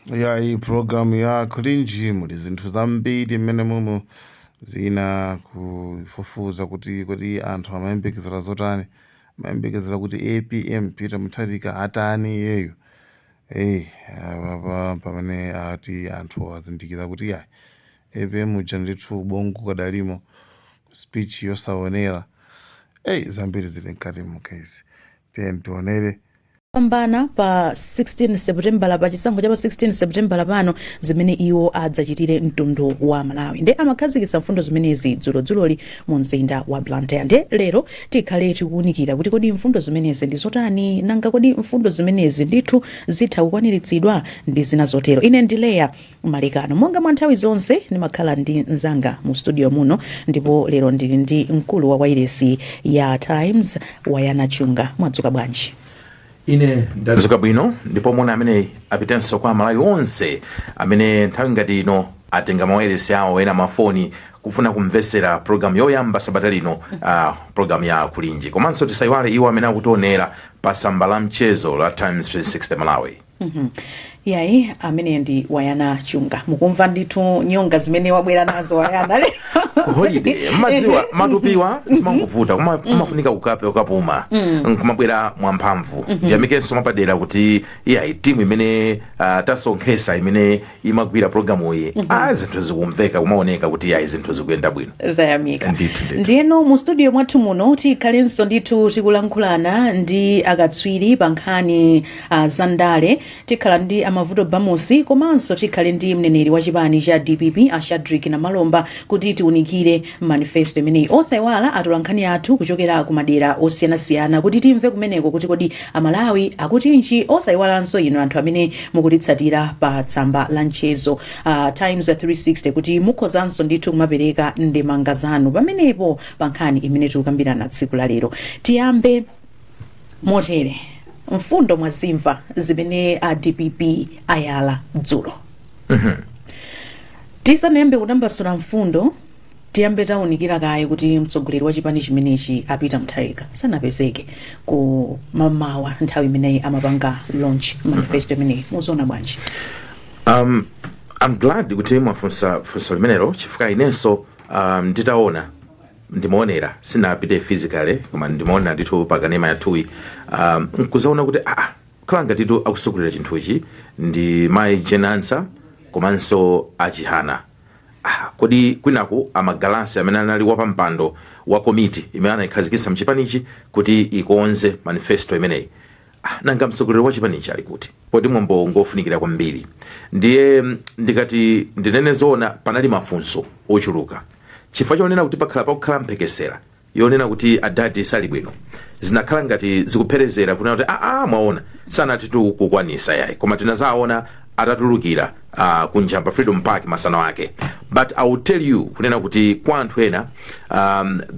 Ya, iyi programu ya Kulinji muli zinthu zambiri mmene mumu zina kufufuza kuti kodi anthu amayembekezera zotani, amayembekezera kuti APM Peter Mutharika atani iyeyo. Eyi, apapa pamene ati anthu azindikira kuti yayi, APM uja ndithu ubongo ukadalimo, speech yosaonera. Eyi, zambiri zili mkati mukezi, tiye tionere. Pambana pa 16 Seputembala, pa chisankho cha pa 16 Seputembala pano, zimene iwo adzachitire mtundu wa Malawi. Nde amakhazikitsa mfundo zimenezi dzulodzuloli mu mzinda wa Blantyre. Nde lero tikhale tikuwunikira kuti kodi mfundo zimenezi ndi zotani, nanga kodi mfundo zimenezi ndithu zitha kukwaniritsidwa, ndi zina zotero. Ine ndi Leya Malekano. Monga mwa nthawi zonse, ndimakhala ndi mzanga mu studio muno, ndipo lero ndili ndi mkulu wa wailesi ya Times, Wayana Chunga. Mwadzuka bwanji? Ine ndadzuka bwino, ndipo moni amene apitenso kwa Amalawi onse amene nthawi ngati ino atenga mawayilesi awo, ena mafoni, kufuna kumvesera programu yoyamba sabata lino, programu ya Kulinji. Komanso tisayiwale iwo amene akutionera pa tsamba la mchezo la Times 360 Malawi. Yayi, amene ndi Wayana Chunga. Mukumva ndithu nyonga zimene wabwera nazo Wayana lero. Holiday, mmadziwa, matupiwa zimangovuta, koma kumafunika kukape ukapuma nkumabwera mwamphamvu. Ndiyamikenso mwapadera kuti iyayi, timu imene tasonkhesa imene imagwira programu iyi, zinthu zikumveka, kumaoneka kuti iyayi, zinthu zikuyenda bwino. Tayamika. Ndithu, ndithu. Ndiyeno mu studio mwathu muno tikhalenso ndithu tikulankhulana ndi akatswiri pa nkhani za ndale. Tikhala ndi Amavuto Bamusi, komanso tikhale ndi mneneri wa chipani cha DPP, a Shadrick Namalomba, kuti tiunikire manifesto imeneyi. Osayiwala atolankhani athu kuchokera ku madera osiyanasiyana kuti timve kumeneko kuti kodi Amalawi akutinji. Osayiwalanso inu anthu amene mukutitsatira pa tsamba la mchezo Times 360 kuti mukhozanso ndithu kumapereka ndemanga zanu pamenepo pa nkhani imene tikukambirana tsiku la lero. Tiyambe motere: mfundo mwazimva zimene a DPP ayala dzulo. Tisanayambe kutambasula mfundo, tiyambe tawunikira kaye kuti mtsogoleri wa chipani chimenechi, a Peter Mutharika, sanapezeke ku mamawa nthawi imeneyi amapanga launch manifesto imeneyi. Muziona bwanji? I'm glad kuti mwafunsa funso limenelo, chifukwa inenso nditaona, ndimaonera, sinapite physically, koma ndimaonera ndithu pakanema yathuyi, nkuzaona kuti khala ngatitu akusokolera chinthuchi ndi mayi Jane Ansah komanso a Chihana. Kodi kwinaku amagalasi amene anali wapampando wa komiti imene anayikhazikitsa mchipanichi kuti ikonze manifesto imeneyi, nanga mtsogoleri wa chipanichi ali kuti, poti mwambo ngofunikira kwambiri? Ndiye ndikati ndinene zoona, panali mafunso ochuluka chifukwa chonena kuti pakhala pakukhala mphekesera yonena kuti adadi sali bwino. Zinakhala ngati zikupherezera kunena kuti mwaona, sanati kukwanisa yayi, koma tinazaona atatulukira kunjamba Freedom Park masana ake. But I will tell you kunena kuti kwa anthu ena,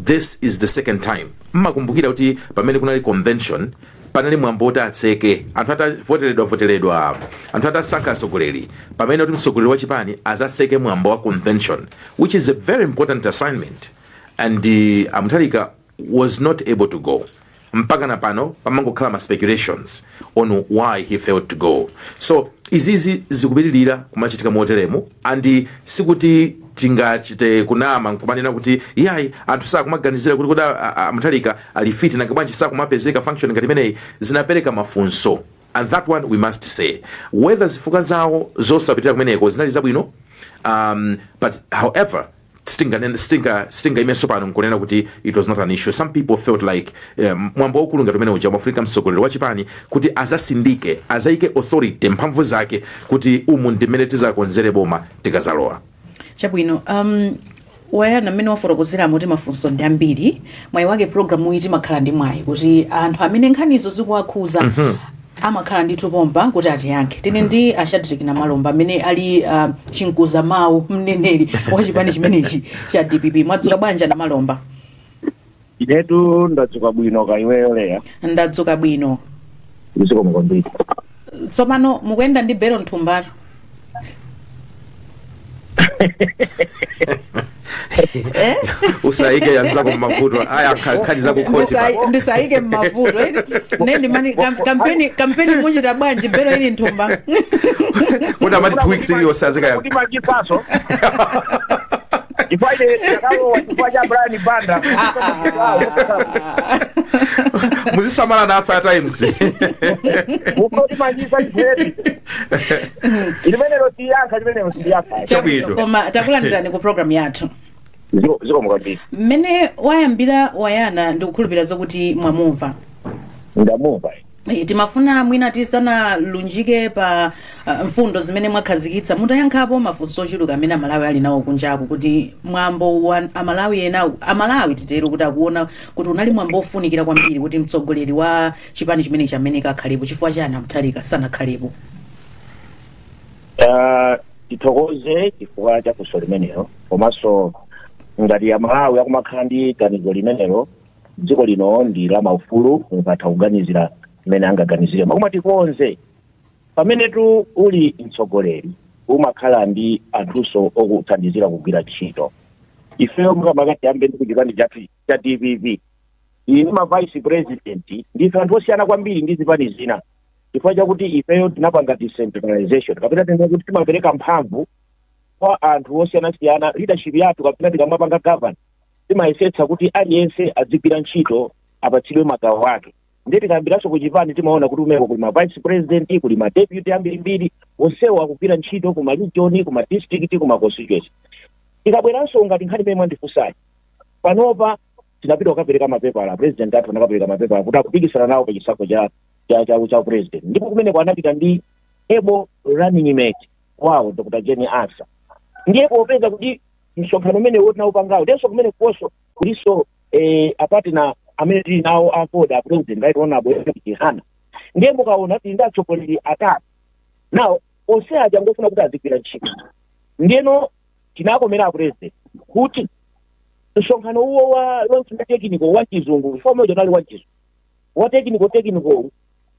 this is the second time. Mmakumbukira kuti pamene kunali convention, panali mwambo woti atseke, anthu atavoteredwa voteredwa, anthu atasankha atsogoleri, pamene kuti mtsogoleri wa chipani azatseke mwambo wa convention, which is a very important assignment, and Amutharika was not able to go. Mpaka na pano pamangokhala ma speculations on why he failed to go. So izizi zikupitirira kumachitika moteremu, and sikuti tingachite kunama nkumanena kuti iyayi, anthu sakumaganizira kuti kodi Amutharika ali fit, nanga bwanji sakumapezeka function ngati imeneyi. Zinapereka mafunso, and that one we must say, whether zifukwa zawo zosapitira kumeneko zinali zabwino, but however sitingaimenso pano nkunena kuti it was not an issue. Some people felt like mwambo waukulu ngati umene uja umafunika mtsogoleri wa chipani kuti azasindike, azayike authority, mphamvu zake, kuti umu ndimene tizakonzere boma tikazalowa. Chabwino. Wayana, mmene wafotokozeramo kuti mafunso ndi ambiri, mwayi wake programu iyi timakhala ndi mwayi kuti anthu amene nkhanizo zikuwakhuza amakhala ndithu pompa kuti atiyankhe. Tine ndi Ashadrik Namalomba amene ali chinkuza mawu, mneneri wa chipani chimenechi cha DPP. Mwadzuka bwanji, Namalomba? Inetu ndadzuka bwino, ka iweyo, Leya? Ndadzuka bwino. Zikomo kwambiri. Tsopano mukuyenda ndi belo mthumbatu. Eh? Usayike anzako mmavuto aya, nkhani zakukhoti. Ndisayike mmavuto, eh? Nendi mani kampeni muchita bwanji, belo ili nthumba? Kuti amati 2 weeks iliyonse azikaya. Kuti machipaso, chifukwa ine ndakalowa chifukwa cha Brian Banda. Muzisamala na After Times. Mukoti manyisa chipeti, limenelo siyankha, limenelo siyankha. Chabwino. Koma takulandirani ku program yathu. Zikomo kwambiri. Mmene wayambira wayana, ndikukhulupirira zokuti mwamumva. Ndamumva. Timafuna mwina tisanalunjike pa mfundo zimene mwakhazikitsa, mutayankhapo mafunso ochuluka amene Amalawi ali nawo kunjaku, kuti mwambo wa Amalawi ena, Amalawi titero kuti akuona kuti unali mwambo ofunikira kwambiri kuti mtsogoleri wa chipani chimene chamene kakhalepo, chifukwa chani aMutharika sanakhalepo? Tithokoze chifukwa cha funso limenelo, komanso ngati Amalawi akumakhala ndi ganizo limenelo, dziko lino ndi la maufulu, mukatha kuganizira mmene angaganizire. Makoma tikonze, pamenetu uli mtsogoleri umakhala ndi anthunso okuthandizira kugwira ntchito. Ifeyo mukamaka tiyambe ndi kuchipani chathu cha DPP, ine ma vice president ndife anthu osiyana kwambiri ndi zipani zina, chifukwa chakuti ifeyo tinapanga decentralization, kapena tinena kuti timapereka mphamvu kwa anthu osiyanasiyana. Leadership yathu, kapena tikamapanga govern, timayesetsa kuti aliyense adzigwira ntchito, apatsidwe magawo ake. Ndiye tikayambiranso kuchipani, timaona kuti kumeko kuli ma vice president, kuli ma deputy ambirimbiri, onsewo akugwira ntchito kuma region, kuma district, kuma constituency. Tikabweranso ngati nkhani imene mwandifunsayi, panopa tinapita kukapereka mapepala, president athu anakapereka mapepala kuti akupikisana nawo pa chisankho cha president, ndipo kumeneko anapita ndi able running mate wawo, Dr Jane Ansah. Ndiye popeza kuti msonkhano umene tinaupangawo, ndiyenso kumene konso kulinso a partner amene tili nawo a AFORD, a president, Right Honorable Chihana. Ndiye mukaona tili ndi atsogoleri atatu nawo, onse aja ngofuna kuti azigwira ntchito. Ndiyeno tinakomera a president kuti msonkhano uwo wa launch technical wa Chizungu, chifukwa umoja unali wa Chizungu wa technical,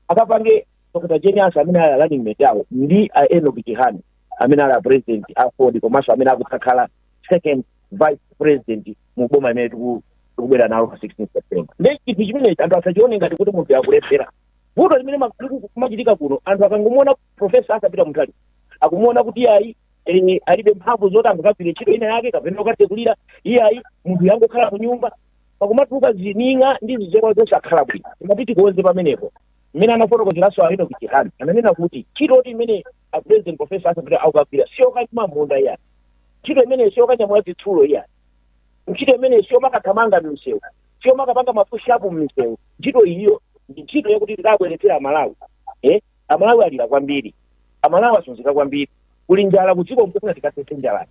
akapange Dr Jane Ansah amene ali running mate awo ndi a Enoch Chihana amene ali a president a AFORD, komanso amene akutsakhala second vice president mu boma imene tikubwera nalo pa 16 September. Ndi chinthu chimenechi anthu asachione ngati kuti munthu akulephera. Vuto limene kumachitika kuno, anthu akangomuona Professor asapita Mutharika, akumuona kuti ayi, alibe mphamvu zoti angakagwire ntchito ina yake kapena kukatekulira, iyayi, munthu yangokhala ku nyumba, pakumatuluka zining'a ndi zizewa zosakhala bwino. Timati tikonze pamenepo. Mmene anafotokozeranso a Enoch Chihana, ananena kuti ntchito oti imene a president Professor asapita akukagwira siyokalima munda iya, ntchito imene siyokanyamula zitsulo iya, ntchito imene siyomakathamanga m'misewu, siyomakapanga ma push-up m'misewu. Ntchito iyo ndi ntchito yakuti tikabweretsera Amalawi. Amalawi alira kwambiri, Amalawi asunzika kwambiri, kuli njala kudziko, nkufuna tikasese njalayi.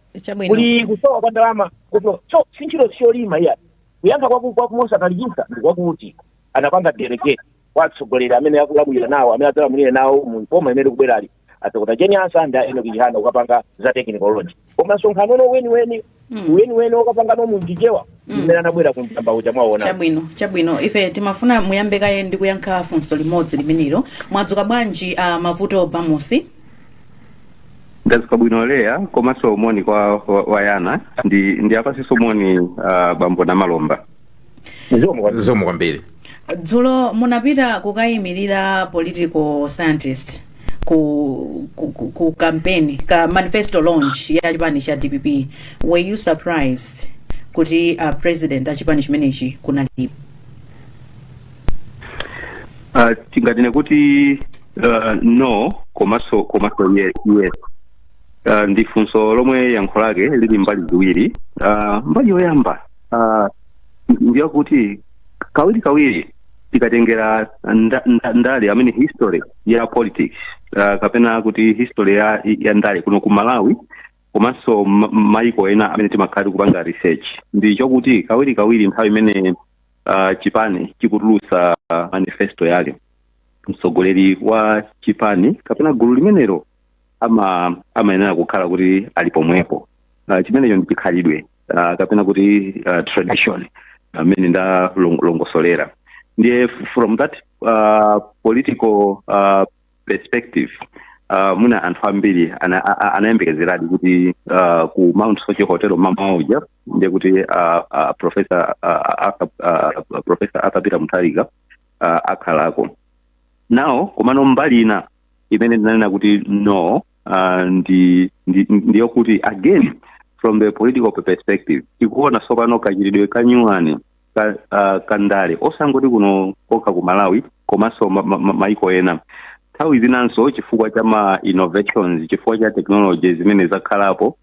Kuli kusowa kwa ndalama kuno, so si ntchito siyolima iya. Kuyankha kwakumosakalikisa ndi kwakuti anapanga delegate kwa atsogoleri amene akulamulira nawo, amene adzalamulire nawo mu boma imene likubwerali, a Dr Jane Ansah ndi a Enoch Chihana, kukapanga za technical launch. Koma msonkhano uno weniweni weniweni okapanga no munjichewa mmene anabwera kumtamba uja mwaona. Chabwino, ife timafuna muyambe kaye ndi kuyankha funso limodzi limenelo. Mwadzuka bwanji, Mavuto Bamusi? Ndadzuka bwino, Leya, komanso moni kwa wayana ndi apasinso moni bambo Namalomba. Zikomo kwambiri. Zikomo kwambiri. Dzulo munapita kukayimirira political scientist ku campaign ka manifesto launch ya chipani cha DPP. Were you surprised kuti president a chipani chimenechi kunalipo? Tingatine kuti no, komanso yes. Ndi funso lomwe yankho lake lili mbali ziwiri. Mbali yoyamba ndiyakuti kawiri kawiri tikatengera ndale, amene history ya politics, kapena kuti history ya ndale kuno ku Malawi komanso maiko ena amene timakhala tikupanga research, ndi chokuti kawiri kawiri nthawi imene chipani chikutulutsa manifesto yake, mtsogoleri wa chipani kapena gulu limenelo amayenera kukhala kuti ali pomwepo. Chimenecho ndi chikhalidwe, kapena kuti tradition amene ndalongosolera. Ndiye from that political perspective, Mwina anthu ambiri anayembekezeradi kuti ku Mount Soche Hotel mamawa uja ndiye kuti Professor Arthur Peter Mutharika akhalako nawo. Komano mbali ina imene ndinanena kuti no, ndiyokuti again from the political perspective tikuona tsopano kachitidwe kanyuwani kandale, osangoti kuno kokha ku Malawi komanso maiko ena nthawi zinanso, chifukwa cha ma innovations, chifukwa cha technology zimene zakhalapo,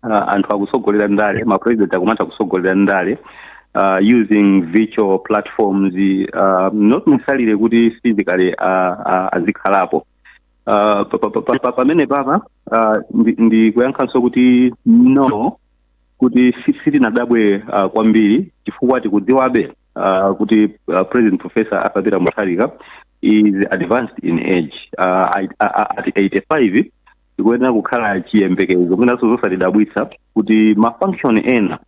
anthu akusogolera ndale, ma president akumatha kusogolera ndale using virtual platforms, not necessarily kuti physically azikhalapo. Pamene papa ndi kuyankhanso kuti no, kuti sitinadabwe kwambiri chifukwa tikudziwabe kuti President Professor Arthur Peter Mutharika is advanced in age at 85. Tikuyenera kukhala chiyembekezo, mwinanso zosatidabwitsa kuti ma function ena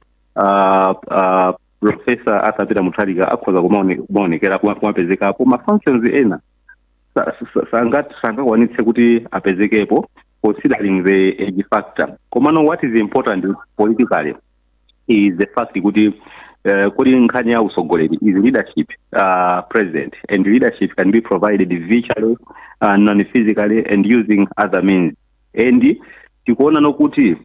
Professor Arthur Peter Mutharika akhoza kumaonekera, kumapezekapo. Ma functions ena sangakwanitse kuti apezekepo considering the age factor. Komano what is important politically is the fact kuti kuli nkhani ya usogoleri, is leadership present, and leadership can be provided virtually, non-physically and using other means. And tikuona nokuti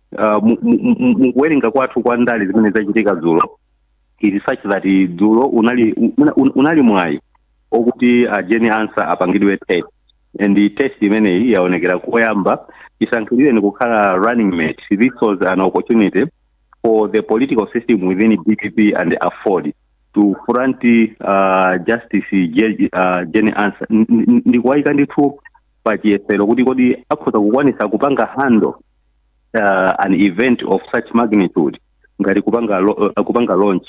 mukuwerenga kwathu kwa ndale zimene zachitika dzulo is such that dzulo unali mwayi okuti Jane Ansah apangidwe test, and the test imeneyi yaonekera koyamba isankhidwireni kukhala running mate. This was an opportunity for the political system within DPP and AFORD to front Justice Jane Ansah ndikuwayika ndithu pachiyesero kuti kodi akhoza kukwanisa kupanga handle an event of such magnitude ngati kupanga launch.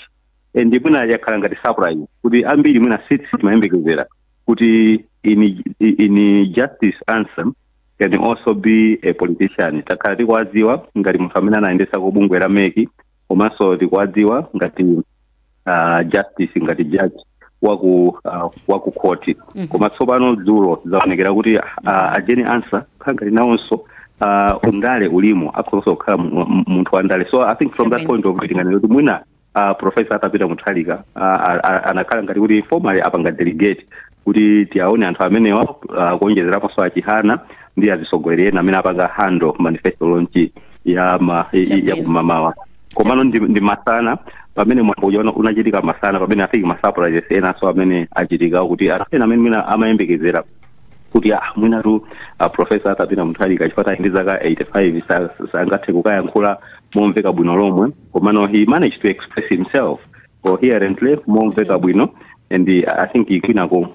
And mwina yakhala ngati surprise kuti ambiri mwina sitimayembekezera kuti in Justice Ansah can also be a politician. Takhala tikuwadziwa ngati munthu amene anayendesako bungwe la MEC, komanso tikuwadziwa ngati justice, ngati judge waku court. Koma tsopano dzulo zaonekera kuti a Jane Ansah khala ngati nawonso undale ulimo, akhozanso kukhala munthu wa ndale. So I think from that point of view tinganene kuti mwina Professor Arthur Peter Mutharika anakhala ngati kuti formally apanga delegate kuti tiaone anthu amenewa, kuonjezeraponso achihana ndi azisogoleri ena amene apanga handle manifesto launch ya kumamawa. Komano ndi masana pamene mwambo uja unachitika masana, pamene I think ma surprises enanso amene achitika, kuti anthu ena amene mwina amayembekezera kuti mwinatu Professor Arthur Peter Mutharika chifukwa ndi zaka 85 sangathe kukayankhula momveka bwino lomwe, komano he managed to express himself coherently, momveka bwino. And I think kwinako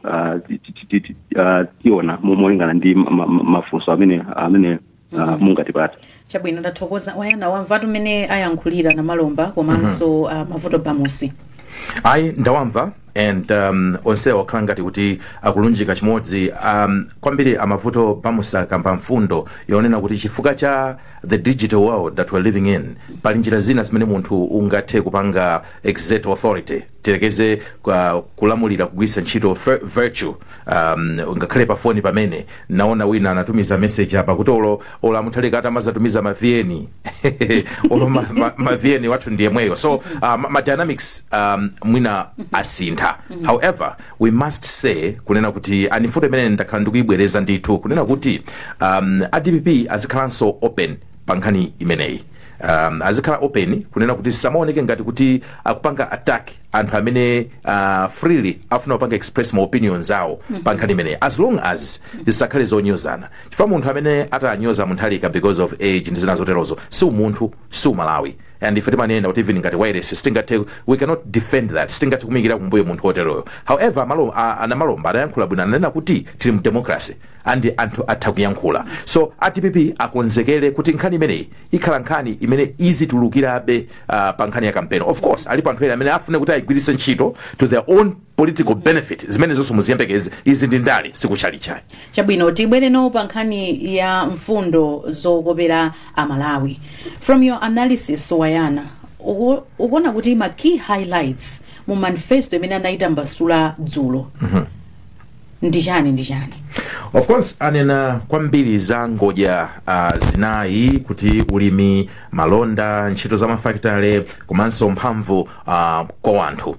tiona molingana ndi mafunso amene mungatipatsa. Chabwino, ndathokoza. Wayana, wamvatu mmene ayankhulira Namalomba komanso Mavuto Bamusi. Ayi, ndawamva, and onsewo akhala ngati kuti akulunjika chimodzi. Kwambiri Amavuto Bamusi akamba mfundo yonena kuti chifukwa cha the digital world that we're living in, pali njira zina zimene munthu ungathe kupanga exert authority, tirekeze kulamulira kugwiritsa ntchito virtue, ngakhale pa foni. Pamene naona wina anatumiza message apa kuti olo amuthalika atamazatumiza ma VN, olo ma VN wathu ndiye mweyo. So ma dynamics mwina asintha. However, we must say kunena kuti anifuto imene ndakhala ndikuyibwereza ndithu kunena kuti a DPP azikhalanso open pa nkhani imeneyi, azikhala open kunena kuti samaoneke ngati kuti akupanga attack anthu amene freely afuna kupanga express ma opinions awo pa nkhani imeneyi, as long as zisakhale zonyozana, chifukwa munthu amene atanyoza Munthalika because of age ndi zina zoterozo si umunthu, si umalawi. And ife timanena kuti even ngati wireless sitingathe, we cannot defend that, sitingathe kumuyikira kumbuyo munthu woteroyo. However, anamalomba anayankhula bwino, ananena kuti tili mu democracy and anthu atha kuyankhula. So a DPP akonzekere kuti nkhani imeneyi ikhala nkhani imene izitulukirabe pa nkhani ya kampeni. Of course alipo anthu ena amene afune kuti ayigwiritse ntchito to their own political benefit, zimene zonse muziyembekeze. Izi ndi ndale, sikuchalichayi. Chabwino, tibwereno pa nkhani ya mfundo zokopera Amalawi. From your analysis, Wayana, ukuona kuti ma key highlights mu manifesto imene anayitambasula dzulo ndi chani ndi chani? Of course, anena kwambiri za ngodya zinayi, kuti ulimi, malonda, ntchito za mafakitale komanso mphamvu kwa anthu.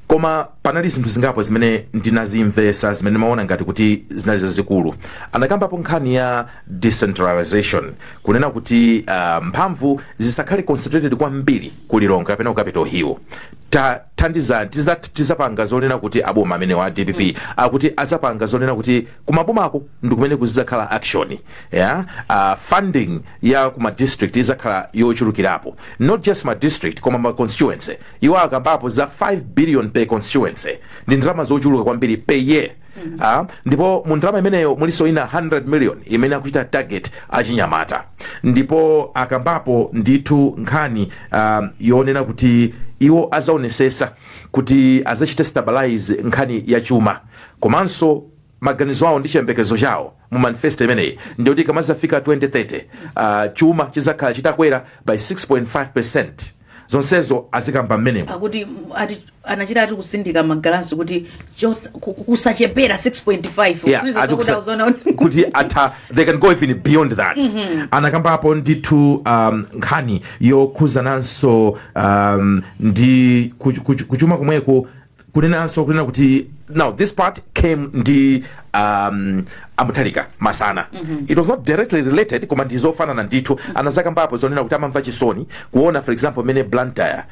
Koma panali zinthu zingapo zimene ndinazimvesa, zimene ndimaona ngati kuti zinali zazikulu. Anakambapo nkhani ya decentralization, kunena kuti mphamvu zisakhale concentrated kwambiri ku Lilongwe kapena ku Capitol Hill. Tathandiza tizapanga zonena kuti aboma amene wa DPP akuti azapanga zonena kuti kumabomako ndi kumene kuzizakhala action ya funding ya kuma district izakhala yochulukirapo, not just ma district koma ma constituency. Iwo akambapo za 5 billion per constituency, ndi ndalama zochuluka kwambiri per year. Ndipo mu ndalama imeneyo muliso ina 100 million imene akuchita target achinyamata. Ndipo akambapo ndithu nkhani yonena kuti iwo azaonesesa kuti azachite stabilize nkhani ya chuma. Komanso maganizo awo ndi chiyembekezo chawo mu manifesto imeneyi ndikuti kamazafika 2030, chuma chizakhala chitakwera by 6.5. Zonsezo azikamba mmenemo. Akuti ati anachita ati kusindika magalasi kuti kusachepera 6.5. Yeah, Kusonyeza ati zokuti akuzoona kuti atha, they can go even beyond that. Anakambapo ndithu nkhani yokhuzananso ndi kuchuma komweko, kunenanso kunena kuti, now this part came ndi a Mutharika masana. It was not directly related, koma ndizofanana ndithu. Anazakambapo zonena kuti amamva chisoni kuona, for example, mene Blantyre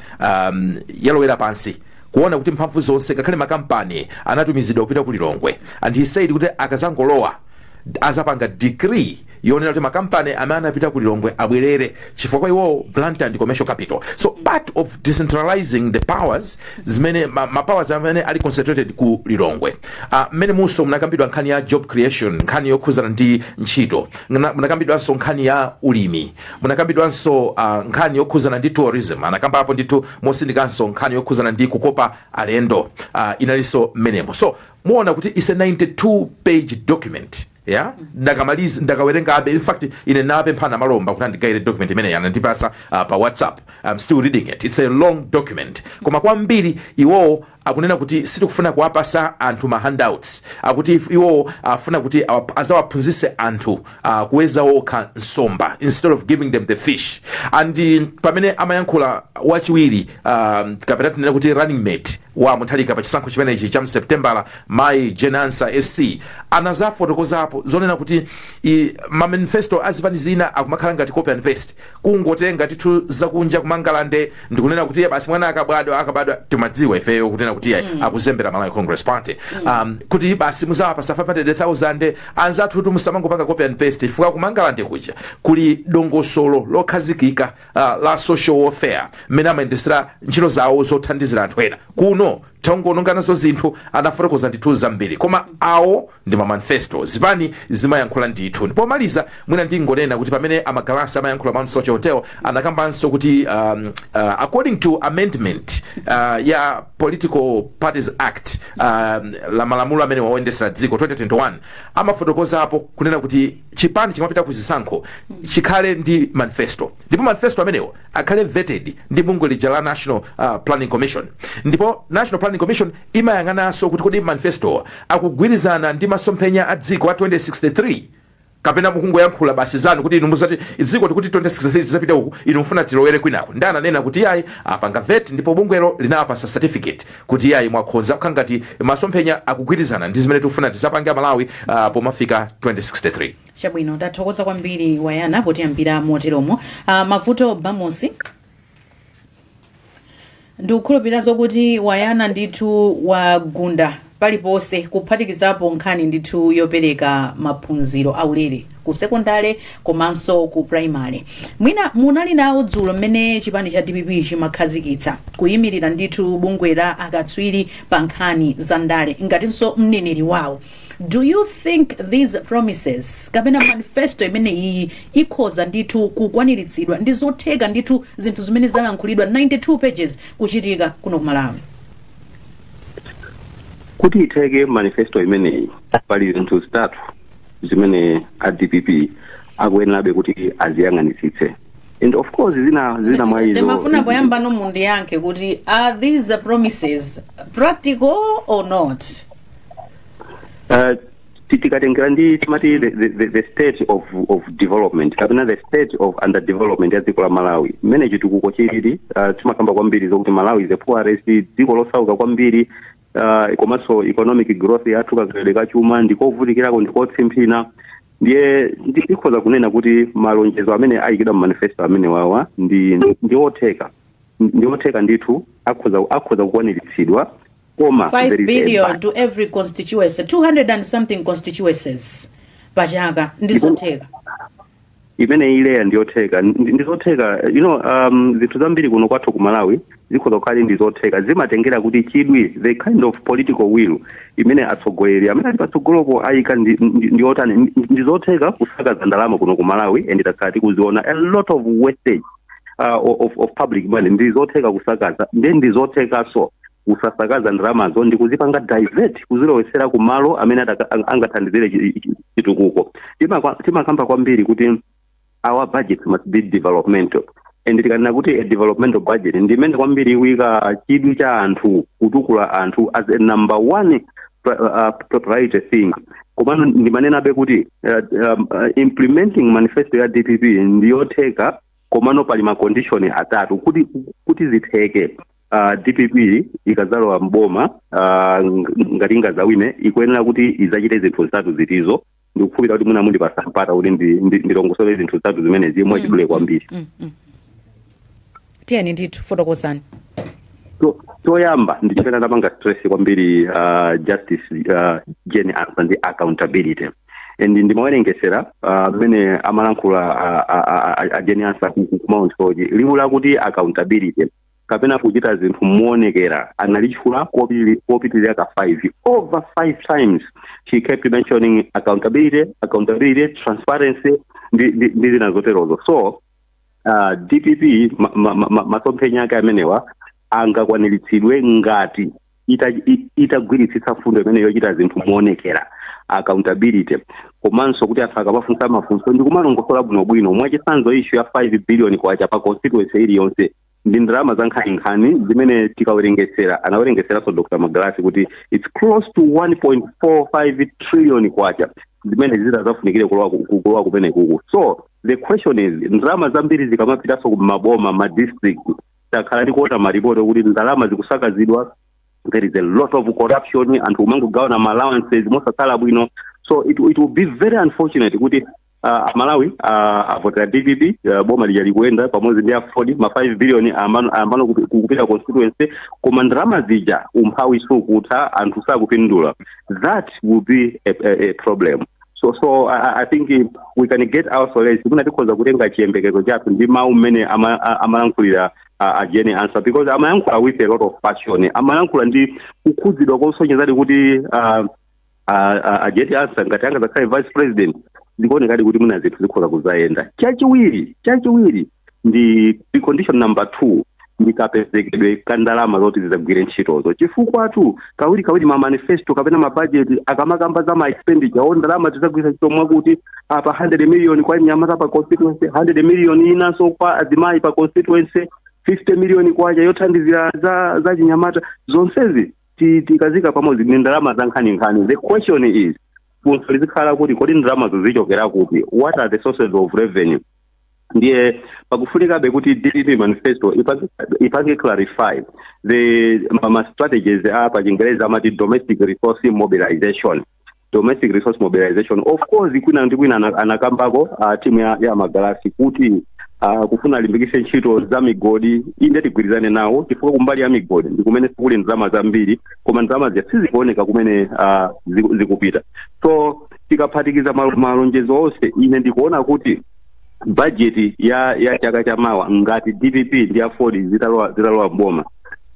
yalowera pansi, kuona kuti mphamvu zonse, ngakhale makampani, anatumizidwa kupita ku Lilongwe. And he said kuti akazangolowa azapanga decree yonena kuti makampani amene anapita ku Lilongwe abwerere, chifukwa kwa iwowo Blantyre ndi commercial capital. So part of decentralizing the powers zimene ma powers amene ali concentrated ku Lilongwe. Mmene munso munakambidwa nkhani ya job creation, nkhani yokhuzana ndi ntchito. Munakambidwanso nkhani ya ulimi, munakambidwanso nkhani yokhuzana ndi tourism. Anakambapo ndithu mosindikanso nkhani yokhuzana ndi kukopa alendo, inalinso mmenemo. So muona kuti is a 92 page document, yeah. Ndakamaliza, ndakawerengabe. In fact, ine napemphana malomba kuti andigayire document imeneyi, anandipasa pa WhatsApp. I'm still reading it. It's a long document, koma kwambiri iwowo akunena kuti sitikufuna kuwapasa anthu ma handouts. Akuti iwowo afuna kuti azawaphunzitse anthu kuweza okha nsomba instead of giving them the fish. And pamene amayankhula wachiwiri, kapena tinene kuti running mate wa Mutharika pa chisankho chimenechi cha mSeptembala, mayi Jane Ansah SC, anazafotokozapo zonena kuti ma manifesto azipani zina akumakhala ngati copy and paste, kungotenga tithu zakunja kumangalande ndikunena kuti basi, mwana akabadwa akabadwa. Timadziwa ifeyo kunena kuti akuzembera Malawi Congress Party, kuti basi muzawapasa 500,000 anzathu kuti musamangopanga copy and paste, chifukwa kumangalande kuja kuli dongosolo lokhazikika la social welfare, mmene amayendesera ntchito zawo zothandizira anthu ena. Kuno tangononganazo zinthu. Anafotokoza ndithu zambiri, koma awo ndi ma manifesto, zipani zimayankhula ndithu. Ndipo maliza, mwina ndingonena kuti pamene amagalasi amayankhula Mount Soche Hotel, anakambanso kuti according to amendment ya Political Parties Act, la malamulo amene wawendesera dziko 2021, amafotokozapo kunena kuti chipani chimapita ku zisankho chikhale ndi manifesto, ndipo manifesto amenewo akhale vetted ndi bungwe lija la National Planning Commission. Ndipo National Planning Commission imayang'ananso kuti kodi manifesto akugwirizana ndi masomphenya a dziko a 2063, kapena mukungoyankhula basi zanu, kuti inu muzati dziko tikuti 2063 tizapita uku, inu mufuna tilowere kwinako. Ndi ananena kuti yayi, apanga vet, ndipo bungwelo linapasa certificate kuti yayi, mwakhonza kukhala ngati masomphenya akugwirizana ndi zimene tikufuna tizapange Malawi pomafika 2063. Chabwino, tathokoza kwambiri Wayana potiyambira moteromo. Mavuto Bamusi, ndikukhulupirira zokuti Wayana ndithu wagunda paliponse, kuphatikizapo nkhani ndithu yopereka maphunziro aulere ku sekondale komanso ku primary. Mwina munali nawo dzulo mmene chipani cha DPP chimakhazikitsa kuyimirira ndithu bungwe la akatswiri pa nkhani za ndale, ngatinso mneneri wawo. Do you think these promises kapena manifesto imene iyi ikhoza ndithu kukwaniritsidwa? Ndi zotheka ndithu zinthu zimene zalankhulidwa 92 pages kuchitika kuno ku Malawi? Kuti itheke manifesto imeneyi, pali zinthu zitatu zimene a DPP akuyenerabe kuti aziyang'anitsitse, and of course zina zina mwa izo. Ndimafuna poyamba mundiyankhe kuti are these promises practical or not? Tikatengera ndi timati the state of development kapena the state of underdevelopment ya dziko la Malawi, mmene chitukuko chilili, timakamba kwambiri zokuti Malawi is the poorest, dziko losauka kwambiri, komanso economic growth yathu, kakhalidwe kachuma ndikovutikirako, ndikotsimphina. Ndiye ndikhoza kunena kuti malonjezo amene ayikidwa mu manifesto amene wawa ndi otheka, ndi otheka ndithu, akhoza kukwaniritsidwa, koma 5 there is a billion but. to every constituency, 200 and something constituencies pachaka, ndizotheka? Imene ileya ndiyotheka, ndizotheka. Zinthu zambiri kuno kwathu ku Malawi zikhoza kukhala ndi zotheka, zimatengera kuti chidwi, the kind of political will imene atsogoleri amene ali patsogolopo ayika ndi otani. Ndizotheka kusakaza ndalama kuno ku Malawi, and takhala tikuziona a lot of wastage of public money. Ndizotheka kusakaza, ndi ndizothekanso kusasakaza ndalamazo ndi kuzipanga divert, kuzilowesera kumalo amene angathandizire chitukuko. Timakamba kwambiri kuti our budget must be developmental, and tikanena kuti a developmental budget ndimene kwambiri ikuyika chidwi cha anthu, kutukula anthu as a number one priority thing. Komano ndimanenabe kuti implementing manifesto ya DPP ndiyotheka, komano pali ma condition atatu kuti zitheke. DPP ikadzalowa mboma, ngati ingadzawine, ikuyenera kuti idzachite zinthu zitatu zitizo. Ndikukhulupirira kuti mwina mundipasa mpata kuti ndilongosole zinthu zitatu zimenezi mwachidule kwambiri. Tiyeni ndithu, fotokozani. Choyamba ndi chimene anapanga stress kwambiri Justice Jane Ansah, ndi accountability. And ndimawerengesera mmene amalankhula a Jane Ansah ku Mount Soche, liwu lakuti accountability kapena kuchita zinthu moonekera analitchula kopitirira ka 5, over 5 times she kept mentioning accountability, accountability, transparency ndi zina zoterozo. So DPP masomphenya ake amenewa angakwaniritsidwe ngati itagwiritsitsa fundo imene yochita zinthu moonekera, accountability, komanso kuti anthu akamafunsa mafunso ndi kumalongosola bwinobwino. Mwachitsanzo, issue ya 5 billion kwacha pa constituency iliyonse ndi ndalama za nkhaninkhani zimene tikawerengesera, anawerengeseranso Dr Magalasi kuti it's close to 1.45 trillion kwacha zimene zitazafunikire kulowa kumene kuku. So the question is, ndalama zambiri zikamapitanso kumaboma, ma district, takhala tikuona maripoti okuti ndalama zikusakazidwa, there is a lot of corruption, anthu kumangogawana ma allowances mosakhala bwino. So it will be very unfortunate kuti Malawi avotera DPP, boma lija likuyenda pamodzi ndi AFORD, ma 5 billion ambano kupita constituency, koma ndalama zija umphawi sukutha, anthu sakupindula. That will be a problem. So I think we can get our solace, kuna tikhoza kutenga chiyembekezo chathu ndi mawu mmene amalankhulira a Jane Ansah, because amayankhula with a lot of passion, amayankhula ndi kukhudzidwa kosonyezadi kuti a Jane Ansah ngati angazakhale vice president, zikuonekadi kuti mwina zinthu zikhoza kuzayenda. Chachiwiri ndi the condition number two, ndi kapezekedwe ka ndalama zoti zizagwire ntchitozo, chifukwa kawiri kawiri ma manifesto kapena ma budget akamakamba za ma expenditure o ndalama tizagwira ntchito mwakuti apa 100 million kwa nyamata pa constituency, 100 million inanso kwa azimayi pa constituency, 50 million kwacha yothandizira za chinyamata, zonsezi tikazika pamodzi ndi ndalama za nkhaninkhani. The question is, funso lizikhala kuti kodi ndalamazo zichokera kuti? What are the sources of revenue? Ndiye pakufunikabe kuti DPP manifesto ipange clarify the ma strategies a pa Chingereza amati domestic resource mobilization. Domestic resource mobilization, of course, kwina ndi kwina anakambako timu ya Magalasi kuti kufuna alimbikitse ntchito za migodi. Inde, tigwirizane nawo, chifukwa kumbali ya migodi ndi kumene kuli ndalama zambiri, koma ndalama zija sizikuoneka kumene zikupita. So tikaphatikiza malonjezo onse, ine ndikuona kuti budget ya chaka chamawa, ngati DPP ndi AFORD zitalowa mboma,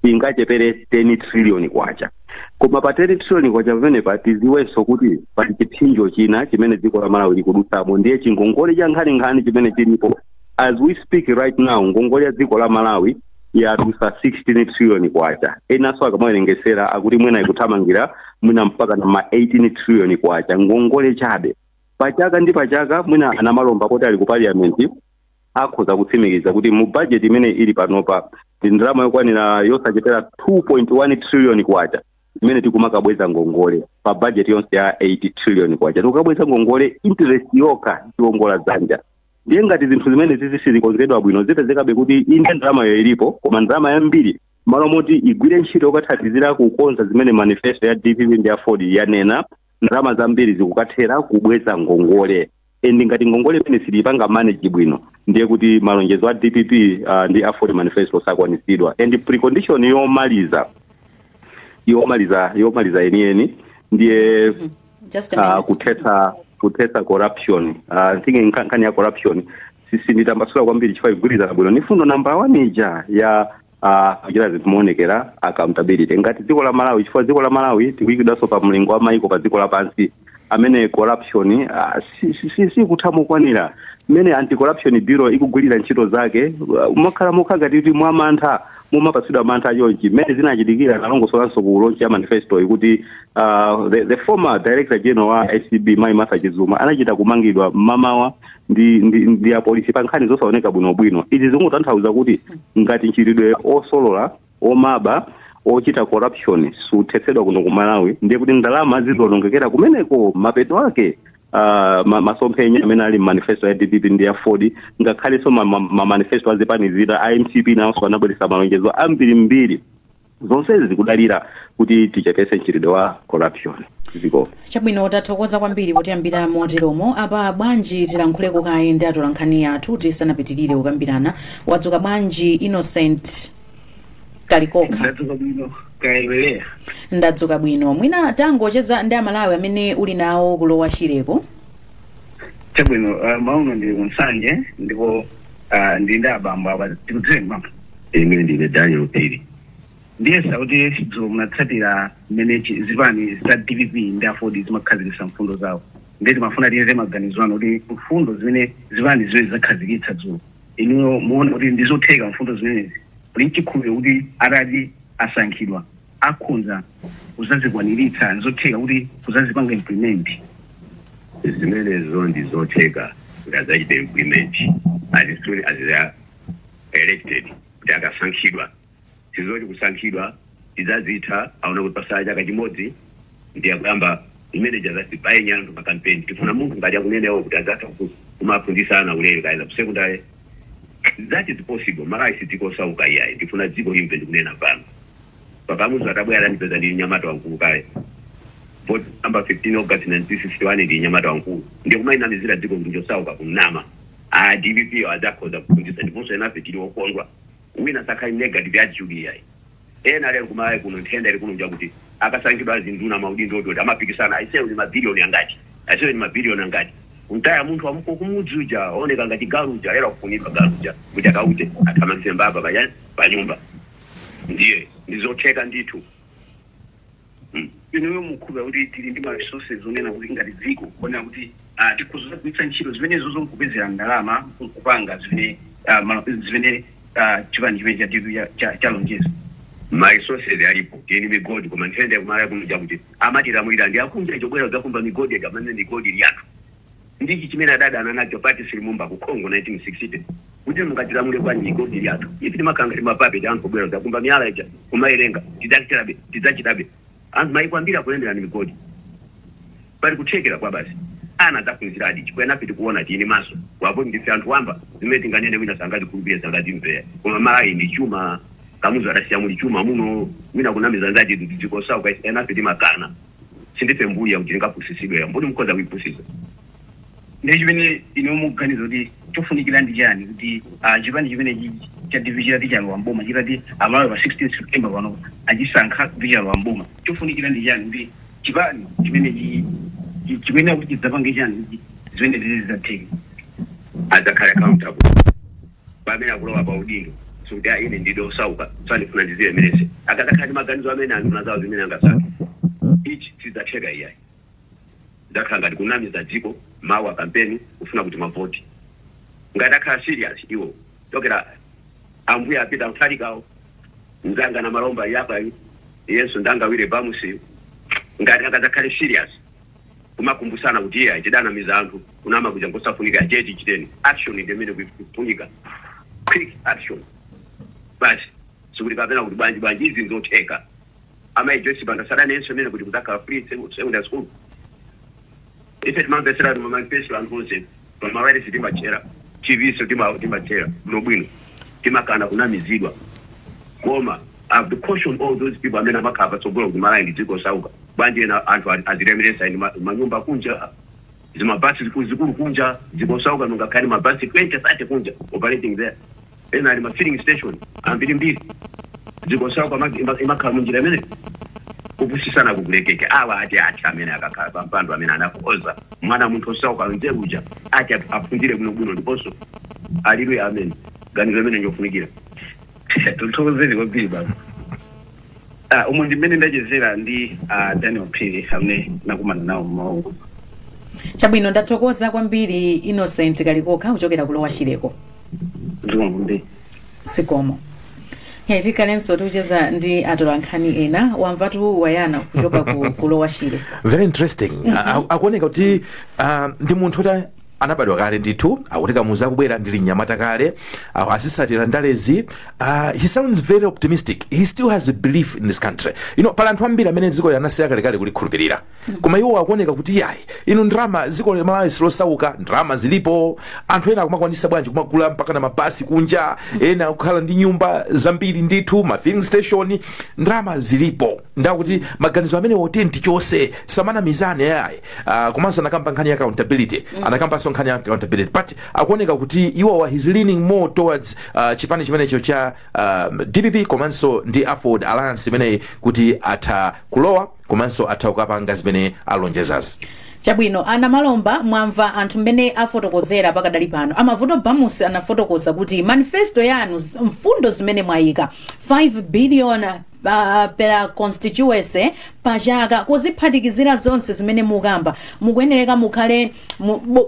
ingachepere 10 trillion kwacha. Koma pa 10 trillion kwacha pamenepa, tiziwenso kuti pali chipsinjo china chimene dziko la Malawi likudutsamo, ndiye chingongole cha nkhaninkhani chimene chilipo. As we speak right now, ngongole ya dziko la Malawi yadusa 16 trillion kwacha. Enanso akamawerengesera akuti mwina ikuthamangira mwina mpaka na ma 18 trillion kwacha ngongole chabe pachaka ndi pachaka. Mwina anamalomba kuti ali ku parliament akhoza kutsimikiza kuti mu budget imene ili panopa ndi ndalama yokwanira yosachepera 2.1 trillion kwacha Zimene tikumakabweza ngongole pa budget yonse ya 80 trillion kwacha, tikukabweza ngongole, interest yokha tiwongola dzanja. Ndiye ngati zinthu zimene zizi sizikonzedwa bwino, zipezekabe kuti inde ndalamayo ilipo, koma ndalama yambiri malo moti igwire ntchito yokathandizira kukonza zimene manifesto ya DPP ndi AFORD yanena, ndalama zambiri zikukathera kubweza ngongole. And ngati ngongole imene silipanga manage bwino, ndiye kuti malonjezo a DPP ndi AFORD manifesto sakwanisidwa. And precondition yomaliza yeniyeni ndiye Just a minute. kuthetsa corruption. Thinking nkhani ya corruption sinditambasula kwambiri chifukwa igwirizana bwino ni fundo namba 1 ija ya kuchita zinthu moonekera, accountability. Ngati dziko la Malawi, chifukwa dziko la Malawi tikuyikidwanso pa mlingo wa maiko pa dziko lapansi amene corruption sikutha mokwanira. Mmene Anti-Corruption Bureau ikugwirira ntchito zake, mokhala mokha ngati kuti mwamantha, mumapatsidwa mantha chonchi. Mmene zinachitikira nalongosolanso ku launch ya manifesto ikuti the former director general wa ACB, Mai Martha Chizuma, anachita kumangidwa mmamawa ndi apolisi pa nkhani zosaoneka bwinobwino. Izi zikutanthauza kuti ngati mchitidwe osolola, omaba, ochita corruption suthetsedwa kuno ku Malawi, ndiye kuti ndalama zizionongekera kumeneko. Mapeto ake masomphenya amene ali manifesto ya DPP ndi ya AFORD, ngakhalenso ma manifesto azipani zina, a MCP nawonso anabweretsa malonjezo ambirimbiri, zonsezi zikudalira kuti tichepese mchitidwe wa corruption ziko. Chabwino, tathokoza kwambiri potiyambira moteromo. Apa bwanji tilankhuleko kaye ndi atolankhani athu tisanapitirire kukambirana. Wadzuka bwanji, Innocent Kalikokha? Ndadzuka bwino, kaelewelea? Ndadzuka bwino. Mwina tangocheza ndi Amalawi amene uli nawo kulowa Shireko. Chabwino, mauno ndili kuNsanje ndipo ndili ndi abambo apa. Tikudziweni, bambo? Ine ndine Daniel Piri. Ndiyesa kuti dzulo munatsatira mmene zipani za DPP ndi AFORD zimakhazikitsa mfundo zawo. Ndiye timafuna tiyeze maganizo anu kuti mfundo zimene zipani zimene zakhazikitsa dzulo, inuyo muone kuti ndizotheka mfundo zimenezi? Kuli mchikhulupiriro kuti atati asankhidwa akhonza kuzazikwaniritsa? Ndizotheka kuti kuzazipanga implement? Zimenezo ndi zotheka kuti adzachite implement as soon as they are elected, kuti akasankhidwa. Sizoti kusankhidwa tidzazitha aona kuti pasaya chaka chimodzi ndi akuyamba imene jazasibaye anthu makampeni. Tifuna munthu ngati akunenewo kuti adzatha kumaphunzitsa ana ulere kaeza ku secondary. That is possible. Malawi si dziko osauka iyayi. Ndifuna dziko limve ndikunena pano, pakamuzi atabwera ndipeza ndili nyamata wankulu kale. Vote number 15 August 1961, ndi nyamata wankulu. Ndiye kumayinamizira dziko kuti njosauka kunama. A DPP adzakhoza kuphunzitsa, ndiponso enafe tili okondwa. Wina sakhali negative attitude iyayi. Ena lero kumalawi kuno nthenda ili kuno njakuti akasankhidwa azinduna, maudindo oti amapikisana, aiseyo ni mabiliyoni angati, aiseyo ni mabiliyoni angati, kuntaya munthu wamuko kumudzi uja aoneka ngati galuja. Lero akufunidwa galuja kuti akaute athamangise mbava pachani pa nyumba. Ndiye ndizotheka ndithu. Inuyo mukhulupirira kuti tili ndi ma resources onena kuti ngati dziko kuonera kuti tikhoza kugwiritsa ntchito zimenezo zonkupezera ndalama nkupanga zimene zimene chipani chimene cha DPP chalonjeza? Ma resources alipo, tili migodi, koma nthenda yakumalawi kuno jakuti amatilamulira ndi akunja chobwera kudzakumba migodi akamane migodi ili yathu. Ndichi chimene adadana nacho Patrice Lumumba ku Congo 1960, kuti mungatilamule bwanji migodi ili yathu? Ife timakhala ngati mapapeti, anthu obwera kudzakumba miyala ija kumayerenga. Tidzachitabe, tidzachitabe. Anthu maiko ambiri akulembera ndi migodi. Pali kuthekera kwa basi ana adzaphunziradi, chifukwa nafe tikuona tini maso wapo, ndife anthu wamba. Zimene tinganene wina sangazikhulupirire, sangazimvera, koma Malawi ndi chuma. Kamuzu adasiya muli chuma muno. Wina kunamiza nzati dziko sauka, enafe timakana. Sindife mbuya kuti tingapusisidwe. Mbuli mukhoza kuipusisa. Ndiye chimene inu mukuganiza kuti chofunikira ndi chani kuti chipani chimene cha DPP chitati chalowa mboma, chitati Amalawi pa 16 September pano achisankha kuti chalowa mboma, chofunikira ndi chani kuti chipani chimene chimene kuti chidzapange chani kuti zimene zizi zidzatheke? Adzakhale accountable pamene akulowa pa udindo, sikuti "Ah, ine ndide osauka, sandifuna ndizilemerese." Akadzakhala ndi maganizo amene anthu nazawo zimene angasankhe, ichi sidzatheka iyayi. Zakhala ngati kunamiza dziko, mawu a kampeni, kufuna kuti mavoti. Ngati akhala serious iwo, chokera ambuye apita mthalikawo, mzanga na malomba yapayu yesu ndangawire bamusiyu, ngati akadzakhale serious kumakumbusana kuti iye tidanamiza anthu, kunama kuja nkosafunika, cheti chiteni action ndi imene kufunika, quick action basi. Sikuti kapena kuti bwanji bwanji, izi nzotheka. Amayi Joyce Banda sadanenso imene kuti kuzakhala free secondary school. Ife timamvesera manifesto anthu onse pamawayilesi, timachera TV so timachera bwinobwino, timakana kunamizidwa. Koma I have to caution all those people amene amakhala patsogolo kuti Malawi ndi dziko losauka. Bwanji ena anthu azilemeresa eni manyumba kunja, zimabasi zikulu kunja? Dziko losauka nungakhale mabasi 20 30 kunja operating there, ena ali ma filling station ambirimbiri. Dziko losauka imakhala munjira imene kupusisana kukulekeke. Awa ati amene akakhala pampando, amene anakoza mwana munthu osauka nzeruja, ati aphunzire bwinobwino ndiponso alidwe amene ganizo imene njofunikira. Tuthokozeni kwambiri, baba. Umu ndi mmene ndachezera ndi Daniel Phiri amene nakumana nawo mmawu. Chabwino, ndathokoza kwambiri, Innocent Kalikokha kuchokera ku Lower Shileko. Zikomo kwambiri. Sikomo. Ya, tikhalenso tikucheza ndi atolankhani ena. Wamvatu wayana kuchoka ku Lower Shire. Very interesting. Akuoneka kuti ndi munthu kuti anabadwa kale ndithu, akuti Kamuzu akubwera ndili mnyamata kale, azisatira ndalezi. He sounds very optimistic. He still has a belief in this country. Pali anthu ambiri amene dziko anasiya kalekale kulikhulupirira, koma iwo akuoneka kuti yayi, inu, ndalama, dziko la Malawi silosauka, ndalama zilipo. Anthu ena akumakwanisa bwanji kumagula mpaka na mabasi kunja, ena akukhala ndi nyumba zambiri ndithu, ma filling station, ndalama zilipo. Ndakuti maganizo amene woti ndichose samanamizane yayi. Komanso anakamba nkhani ya accountability, anakambanso nkhani ya accountability, but akuoneka kuti iwowa, he's leaning more towards chipani chimenecho cha DPP komanso ndi AFORD Alliance imeneyi, kuti atha kulowa komanso atha kukapanga zimene alonjezazi. Chabwino, ana Malomba, mwamva anthu mmene afotokozera pakadali pano. Amavuto Bamusi anafotokoza kuti manifesto yanu, mfundo zimene mwayika, 5 billion per constituency pachaka, kuziphatikizira zonse zimene mukamba, mukuyenereka mukhale